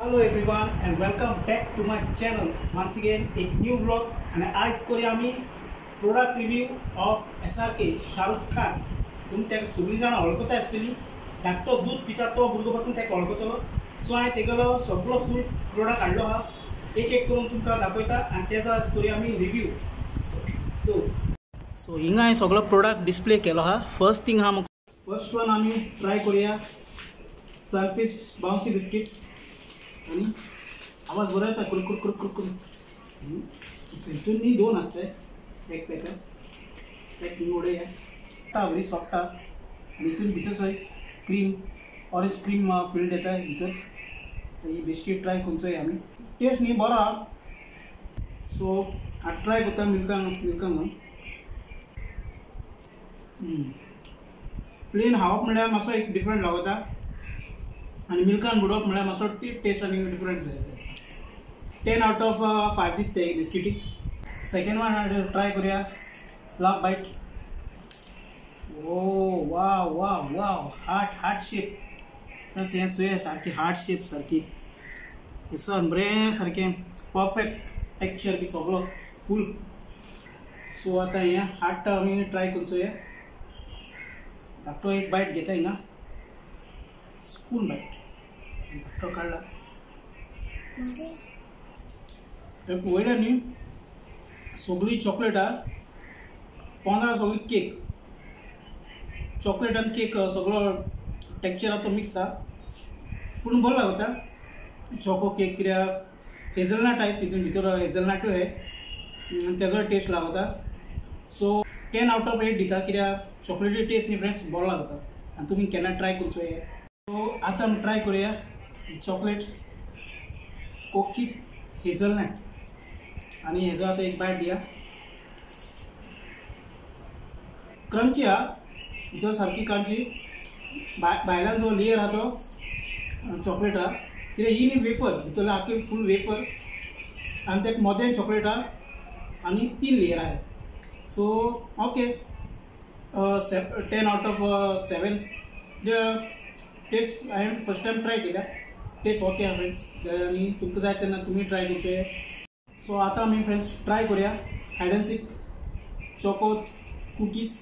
Hello everyone and welcome back to my channel. Once again एक new vlog आणि आज करूया आमी product review of SRK Shahrukh Khan. तुमी ताका सगळीं जाणां वळखता आसतली, धाकटो दूद पिता तो भुरगो पासून ताका वळखतलो. सो हांवें तेगेलो सगळो फूल प्रोडक्ट हाडलो आहा, एक एक करून तुमकां दाखयता आनी तेजो आज करूया आमी रिव्यू. सो हिंगा हांवें सगळो प्रोडक्ट डिस्प्ले केलो आहा. फर्स्ट थिंग आहा, फर्स्ट वन आमी ट्राय करूया सनफिश बाउन्सी बिस्कीट. आणि आवाज बरो येता, कुरकुर कुरकुर कुर. हितून न्ही दोन आसता, एक पॅकेट एक उडया बरी सॉफ्ट आहा. आनी हितून भितर सय क्रीम, ऑरेंज क्रीम फिल्ड येता भितर. ही बिस्कीट ट्राय करूंचोय आमी, टेस्ट न्ही बरो आहा. सो आतां ट्राय करता मिल्कान, मिल्कान घालून प्लेन खावप म्हणल्यार मातसो एक डिफरंट लागता आनी मिल्कान बुडोवप म्हणल्यार मातसो टेस्ट आनी डिफरंट जाता. 10 out of 5 दिता ते बिस्किटी. सेकंड वन ट्राय करूया love bite. Oh wow wow wow, heart heart shape. हें चोया सारकी हार्ट शेप, सारकी बरें सारकें परफेक्ट टेक्स्चर बी सगळो फूल. सो आतां हें हार्ट आमी ट्राय करून चोया. धाकटो एक बायट घेता हिंगा, स्पून बायट धाकटो काडला. वयल्या न्ही सगळी चॉकलेट आहा, पोंदा सगळी केक, चॉकलेट आनी केक सगळो टेक्स्चर आहा तो मिक्स आहा, पूण बरो लागता. चॉको केक कित्याक हेजलनट आहाय तितून भितर, हेजलनटूय आहाय, तेजोय टेस्ट लागता. सो 10 out of 8 दिता कित्याक चॉकलेटी टेस्ट न्ही फ्रेंड्स बरो लागता आनी तुमी केन्ना ट्राय करचो हे. सो आतां आमी ट्राय करूया चॉकलेट कोकी हेजलनट. आनी हेजो आतां एक बायट दिया. क्रंची आहा भितर, सारकी क्रंची. भायल्यान जो लेयर आहा तो चॉकलेट आहा, कित्याक ही न्ही वेफर, भितरलो आख्खी फूल वेफर आनी तेका मोदें चॉकलेट आहा आनी 3 लेयर आहा. So okay, 10 out of 7. Taste हांवें फर्स्ट टायम ट्राय केल्या, टेस्ट ओके आहा फ्रेंड्स. आनी तुमकां जाय तेन्ना तुमी ट्राय करचे. सो आतां आमी फ्रेंड्स ट्राय करूया hide and seek choco cookies.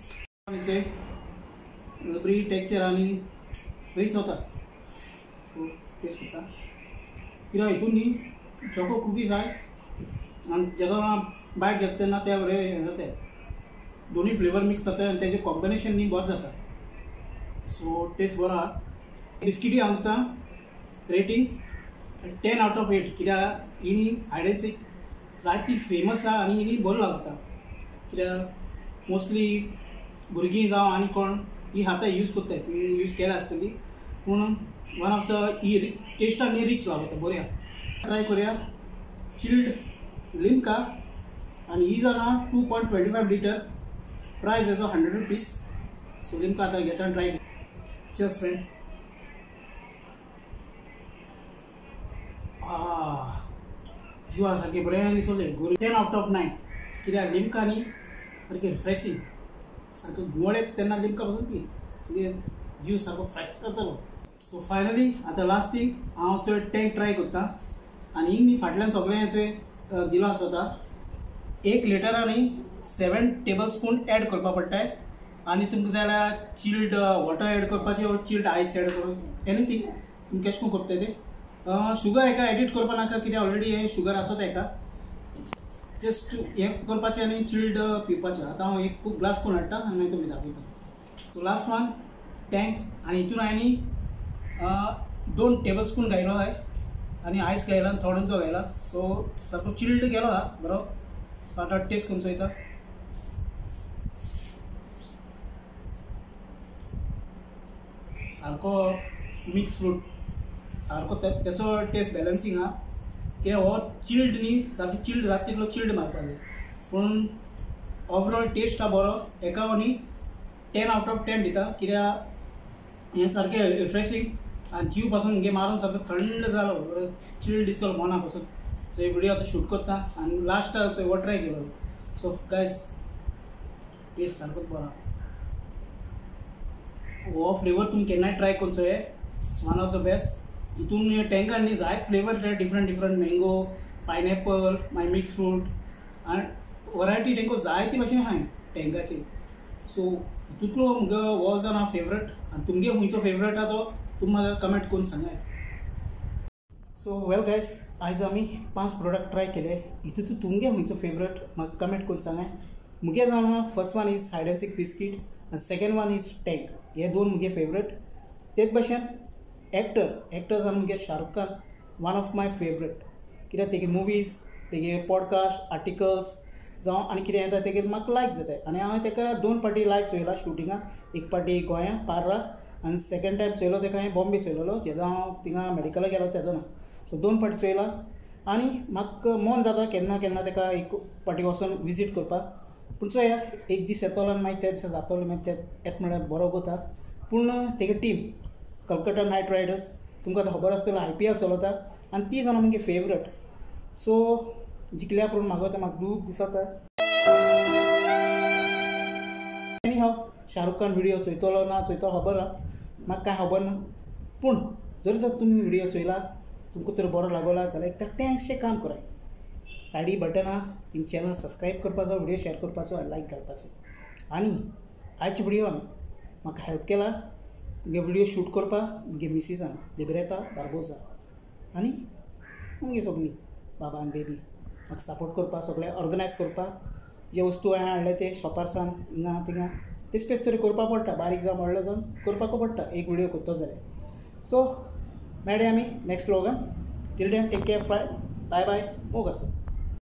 बरी टेक्स्चर आनी बरी चवता. सो टेस्ट करता कित्याक हितून न्ही चॉको कुकीज आहाय आनी जेन्ना बायट घेता तेन्ना ते बरें हें जाता, दोनूय फ्लेवर मिक्स जाता आनी तेजें कॉम्बिनेशन न्ही बरें जाता. सो टेस्ट बरो आहा. बिस्किटी हांव दिता रेटींग 10 out of 8 कित्याक ही न्ही हायड एंड सीक जायती फेमस आहा आनी ही न्ही बरो लागता, कित्याक मोस्टली भुरगीं जावं आनी कोण ही खाता यूज करताय, तुमी यूज केल्या आसतली. पूण one of the he taste आनी रीच लागता, बरी आहा. ट्राय करूया चिल्ड लिमका आनी ही जाणां 2.25 लिटर, प्रायस हेजो 100 रुपीज. सो लिमका आतां घेता ट्राय. Chairs friend. जिवा सारकें बरें दिसलें. 10 out of 9 कित्याक लिमका न्ही सारकें रिफ्रेशींग, सारको गुंवळे तेन्ना लिमका पासून पी, कित्याक जीव सारको फ्रेश जातलो. सो फायनली आतां लास्ट थिंग हांव चड टँक ट्राय करता. आनी न्ही फाटल्यान सगळें चोय दिलो आसता, 1 लिटरांनी 7 टेबल स्पून एड करपा पडटाय. आनी तुमकां जाय जाल्यार चिल्ड वॉटर एड करपाचें ओर चिल्ड आयस एड करूं, एनीथींग तुमी कशें करून करता तें. शुगर हेका एडिट करपा नाका कित्याक ऑलरेडी हें शुगर आसता हेका, जस्ट हें करपाचें आनी चिल्ड पिवपाचें. आतां हांव एक ग्लास करून हाडटा आनी मागीर तुमी दाखयता. सो लास्ट वन टँक आनी हितून हांवें 2 टेबल स्पून घायलो आहाय आनी आयस घायला आनी थोडो उदक घायला. सो सारको चिल्ड केलो आहा बरो. सो आतां टेस्ट करून चोयता. सारको मिक्स फ्रूट, सारको तेसो टेस्ट बॅलन्सींग आहा, कित्याक हो चिल्ड न्ही सारको चिल्ड जाता तितलो चिल्ड मारपाक जाय, पूण ओवरऑल टेस्ट आहा बरो. हेका हांव न्ही 10 out of 10 दिता कित्याक हें सारकें रिफ्रेशींग आनी जीव पासून घे मारून सारको थंड जालो, चिल्ड दिसलो मना पासून. सो हे व्हिडिओ आतां शूट करता आनी लास्टाक चोय हो ट्राय केलो. सो गायज टेस्ट सारकोच बरो आहा. हो फ्लेवर तुमी केन्नाय ट्राय करचो, हे वन ऑफ the best. हितून टँकान न्ही जायत flavour different different, mango, pineapple, मागीर मिक्स फ्रूट आनी वरायटी तांकां जायती भाशेन आहाय टँगाची. सो हितूंतलो मुगे हो जावन आहा फेवरेट आनी तुमगे खंयचो फेवरेट आहा तो तुमी म्हाका कमेंट करून सांगाय. सो वेल गायस, आयज आमी 5 प्रोडक्ट ट्राय केले. हितूंत तुमगे खंयचो फेवरेट म्हाका कमेंट करून सांगाय. मुगे जावन आहा first one is Hide and Seek biscuit आनी सेकेंड वन is tank. हे 2 मुगे फेवरेट. तेच भशेन एक्टर जावन मुगे Shahrukh Khan one of my favourite. कित्याक तेगे मुवीज, तेगे पॉडकास्ट, आर्टिकल्स जावं आनी कितें येता तेगेर म्हाका लायक जाता. आनी हांवें तेका 2 पाटी लायव चोयला शुटिंगा, एक पाटी गोंया पार्रा आनी सेकेंड टायम चोयलो तेका हांवें बॉम्बे चोयलेलो, जेन्ना हांव थिंगा मेडिकलाक गेलो तेदोना. सो 2 पाटी चोयला आनी म्हाका मन जाता केन्ना केन्ना तेका एक पाटी वचोन विजीट करपाक. पूण चोया एक दीस येतलो आनी मागीर त्या दिसा जातलो, मागीर ते येता म्हळ्यार बरो वता. पूण तेगे टीम कलकत्ता नायट रायडर्स तुमकां आतां खबर आसतलो IPL चलता आनी ती जावन मुगे फेवरेट. सो जिखल्या पूण म्हाका आतां म्हाका दूख दिसता. आनी हांव शाहरुख खान व्हिडियो चोयतलो ना चोयतलो खबर ना, म्हाका कांय खबर ना. पूण जरी तर तुमी व्हिडियो चोयला तुमकां तर बरो लागोला जाल्यार एक टँक्सचें काम कराय, सायडी बटन आहा थिंग चॅनल सबस्क्रायब करपाचो, व्हिडियो शेअर करपाचो आनी लायक घालपाचो. आनी आयच्या व्हिडियोन म्हाका हेल्प केला मुगे व्हिडियो शूट करपाक मुगे मिसिसान लिबरेटा बार्बोजा आनी मुगे सगळीं बाबा आनी बेबी म्हाका सपोर्ट करपाक, सगळें ऑर्गनायज करपाक. जे वस्तू हांवें हाडले ते शॉपार सावन हिंगा थिंगा डिस्पेस तरी करपाक पडटा, बारीक जावं व्हडलो जावं करपाकू पडटा एक व्हिडियो करतो जाल्यार. सो मेळया आमी next व्लॉगान. Till then take care, bye bye, मोग आसूं.